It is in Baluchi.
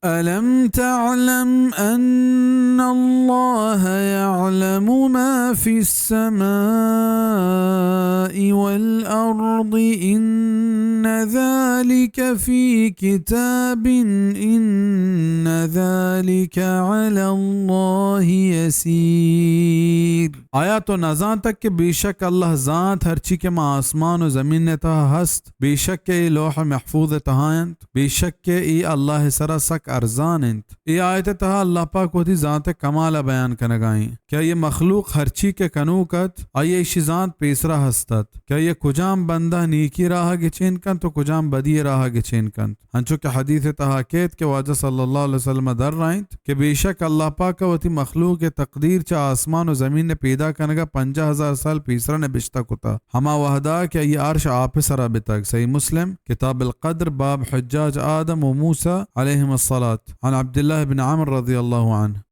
ألم تعلم أن الله يعلم ما في السماء والأرض إن ذلك في كتاب إن ذلك على الله يسير۔ آیا تو نزانتگ کہ بیشک اللہ زانت ہرچی کہ ماں آسمان و زمین ءِ تہا ہست؟ بیشک کہ اے لوح محفوظ ءِ تہا انت، بیشک کہ اے اللہ ءِ سرا سک ارزان انت۔ اے آیت ءِ تہا اللہ پاک وتی زانت ءِ کمال ءَ بیان کنگا ایں کہ آئی ءِ مخلوق ہرچی کہ کنوک ات، آئی ءَ ایشی زانت پیسرا ہست ات کہ آئی ءَ کجام بندہ نیکی راہ ءَ گچین کنت و کجام بدی ءِ راہ ءَ گچین کنت۔ انچو کہ حدیث ءِ تہا کیت کہ واجہ صلی اللہ علیہ وسلم ءَ درائینت کہ بیشک اللہ پاک ءَ وتی مخلوق ءِ تقدیر چہ آسمان و زمین ءِ پیدا کنگ ءَ پنجاہ ہزار سال پیسرا نبشتہ کتا، ہما وہدا کہ آئی عرش آپ ءِ سرا بتگ۔ صحیح مسلم، کتاب القدر، باب حجاج آدم و موسی علیہم الصلاۃ، عن عبداللہ بن عمرو رضی اللہ عنہ۔